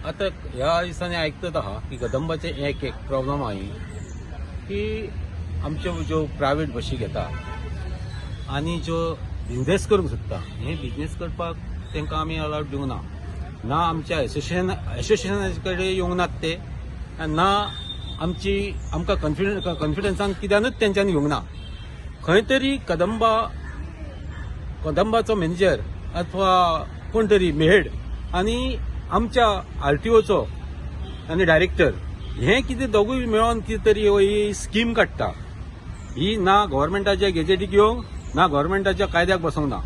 आतां ह्या दिसांनी आयकत आहा की कदंबाचें एक एक प्रॉब्लम आहा की आमच्यो ज्यो प्रायवेट बशी घेता आनी ज्यो बिजनेस करूंक सोदता, हे बिजनेस करपाक तांकां आमी अलावड दिवंक ना. ना आमच्या एसोसिएशना कडेन येवंक नात ते, ना आमची आमकां कॉन्फिडन्सान कित्यानूच तेंच्यांनी घेवंक ना. खंय तरी कदंबाचो मॅनेजर अथवा कोण तरी मेहेड आनी आमच्या आरटीओचो आनी डायरेक्टर हे कितें दोगूय मेळोन कितें तरी ही स्कीम काडटा. ही ना गव्हर्मेंटाच्या गॅजेटीक येवंक ना, गव्हर्मेंटाच्या कायद्याक बसोंक ना.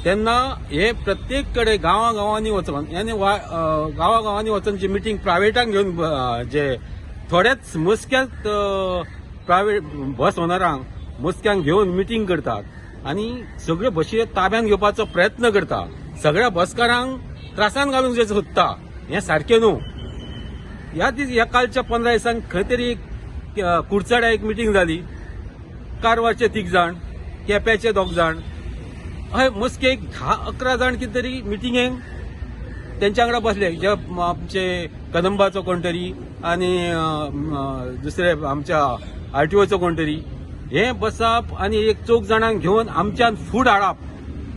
तेन्ना हे प्रत्येक कडेन गांवां गांवांनी वचोन आनी गांवां गांवांनी वचोन जी मिटींग प्रायवेटांक घेवन जे थोड्याच मोजक्याच प्रायवेट बस ओनरांक मोजक्यांक घेवन मिटींग करतात आनी सगळ्यो बशी ताब्यान घेवपाचो प्रयत्न करता. सगळ्या बसकारांक त्रासान घालूंक जे सोदता हें सारकें न्हू. ह्या दीस ह्या कालच्या 15 दिसांक खंय तरी कुडचड्या एक मिटींग जाली. कारवारचे 3 जाण, केप्याचे 2 जाण, हय मोजके एक 10-11 जाण कितें तरी मिटिंगेक तेंच्या वांगडा बसले. जे आमचे कदंबाचो कोण तरी आनी दुसरे आमच्या आरटीओचो कोण तरी, हे बसप आनी एक 4 जाणांक घेवन आमच्यान फूड हाडप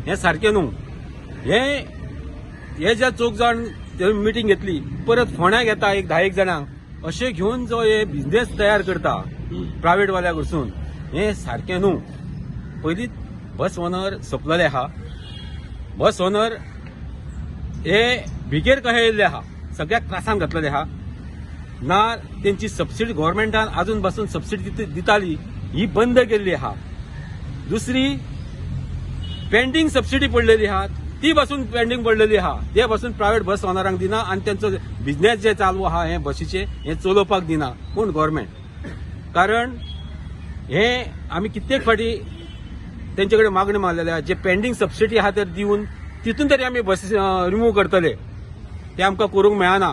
हें सारकें न्हू. हे जे 4 जाण मिटींग घेतली परत फोंड्याक येता एक 10 जाणांक अशें घेवन जो हे बिजनेस तयार करता प्रायवेटवाल्या कडसून, हें सारकें न्हू. पयलींच बस ओनर सोंपलेले आहा. बस ओनर हे बिगेर कशे येयल्ले आहा, सगळ्याक त्रासान घातलेले आहा. ना तेंची सबसिडी गव्हर्मेंटान आजून पासून सबसिडी दिताली ही बंद केल्ली आहा. दुसरी पेंडींग सबसिडी पडलेली आहा ती पासून पेंडींग पडलेली आहा. ते पासून प्रायवेट बस ओनरांक दिना आनी तेंचो बिजनेस जे चालू आहा हे बशीचे हे चलोवपाक दिना कोण गव्हर्मेंट. कारण हे आमी कित्येक फावटी तेंचे कडेन मागणी मारलेली आहा, जे पेंडींग सबसिडी आहा ते दिवन तितून तरी आमी बसी रिमूव करतले, ते आमकां करूंक मेळना.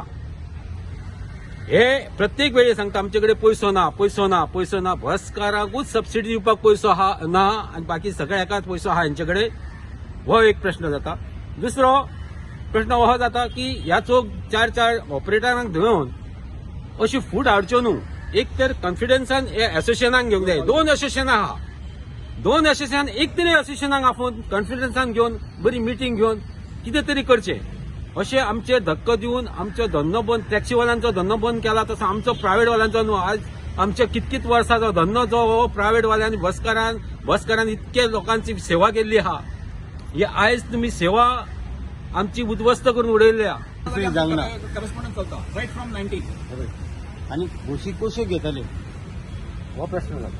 हे प्रत्येक वेळी सांगता आमचे कडेन पयसो ना, पयसो ना, पयसो ना. बसकारांकूच सबसिडी दिवपाक पयसो आहा ना आनी बाकी सगळ्या एकाच पयसो आहा हेंचे कडेन. हो एक प्रश्न जाता. दुसरो प्रश्न हो जाता की ह्या 4-4 ऑपरेटरांक घेवन अशी फूट हाडच्यो न्हू. एक तर कॉन्फिडन्सान हे एसोसिएशनाक घेवंक जाय. 2 एसोसिएशनां आहा, 2 एसोसिएशन एक तरी एसोसिएशनाक आपोवन कॉन्फिडन्सान घेवन बरी मिटींग घेवन कितें तरी करचें. अशें आमचेर धक्को दिवन आमचो धंदो बंद, टॅक्सीवाल्यांचो धंदो बंद केला तसो आमचो प्रायवेटवाल्यांचो न्हू. आज आमच्या कितकीत वर्सांचो धंदो जो हो प्रायवेटवाल्यांनी बसकारान इतके लोकांची सेवा केल्ली आहा, ही आयज तुमी सेवा आमची उद्ध्वस्त करून उडयल्ली आहा. करस्पॉन्डन्स चलता रायट फ्रॉम 19. आनी बशी कश्यो घेतले हो प्रश्न जाता.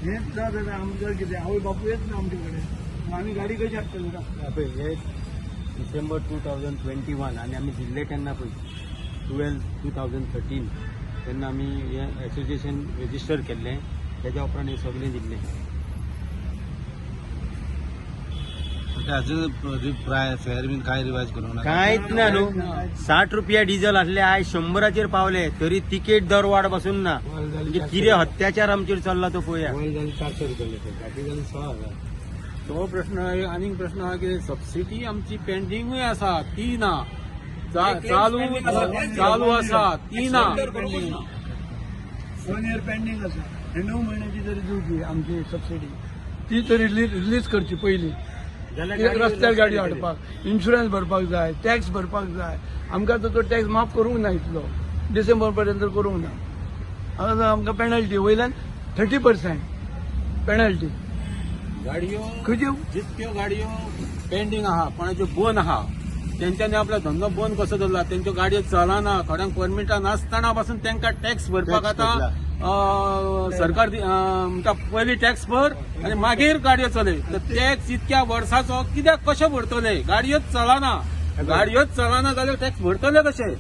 हेंच ना जाल्यार आमकां कितें आवय बापूय येच ना आमचे कडेन, आमी गाडी कशी हाडटले रस्त्यार? पळय हे डिसेंबर 2021 आनी आमी जिल्ले केन्ना पळय 12/2013 तेन्ना आमी हें एसोसिएशन रेजिस्टर केल्लें. तेज्या उपरांत हें सगळें दिल्लें. अजून फेअर बीन काय रिवायज करूंक ना, कांयच ना न्हू. 60 रुपया डिझल आसले आयज 100 पावले तरी तिकेट दर वाड पासून ना. म्हणजे कितें अत्याचार आमचेर चल्ला तो पळया. 400 रुपया लिटर, बाकी जाली 6000. तो प्रश्न आनीक प्रश्न आहा की सबसिडी आमची पेंडिंगूय आसा ती ना, चालू आसा ती ना. 1 इयर पेंडींग आसा. 9 म्हयन्याची जरी दिवची आमची सबसिडी ती तरी रिलीज करची पयली. रस्त्यार गाडी हाडपाक इन्शुरन्स भरपाक जाय, टॅक्स भरपाक जाय. आमकां तर तो टॅक्स माफ करूंक ना, इतलो डिसेंबर पर्यंत करूंक ना. आतां आमकां पेनल्टी वयल्यान 30% पेनल्टी. गाडयो खंयच्यो जितक्यो गाडयो पेंडींग आहा, कोणाच्यो बंद आहा, तेंच्यांनी आपलो धंदो बंद कसो दवरला, तेंच्यो गाडयो चलना, थोड्यांक परमिटां नासतना पासून तांकां टॅक्स भरपाक आतां सरकार म्हणटा पयलीं टॅक्स भर आनी मागीर गाडयो चलय. तर टॅक्स इतक्या वर्साचो कित्याक कशें भरतले? गाडयोच चलना, गाडयोच चलना जाल्यार टॅक्स भरतले कशे?